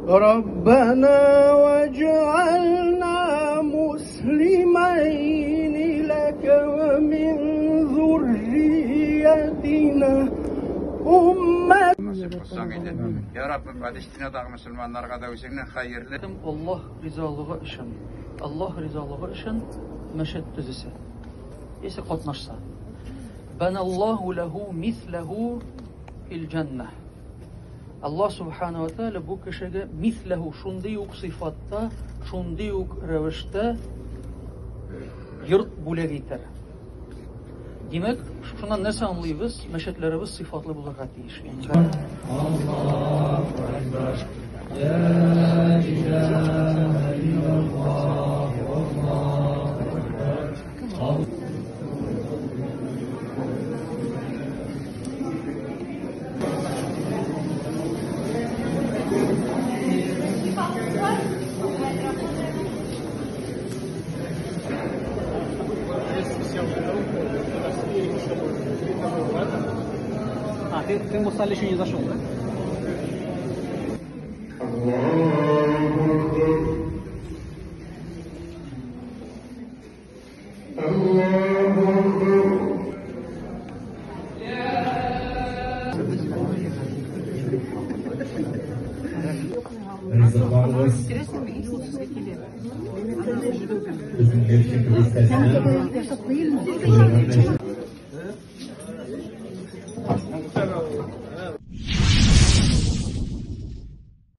ربنا واجعلنا مسلمين لك ومن ذريتنا أمة. Ya Rabbim, Palestinadagi musulmonlarga da o'zingning xayrli. Alloh rizoligi uchun, Alloh rizoligi uchun mashhad tuzisa, esa qatnashsa, banallohu lahu mislahu fil jannah. Alloh subhanahu va taolo bu kishiga mislahu shunday uq sifatda, shunday uq ravishda yurt bo'lak etar. Demak, shundan narsa anglaymiz, mashhadlarimiz sifatli bo'lishga tegish. Allohu akbar. La ilaha illalloh. Allohu akbar. А, ты в Мусаль еще не зашел, да? Bizim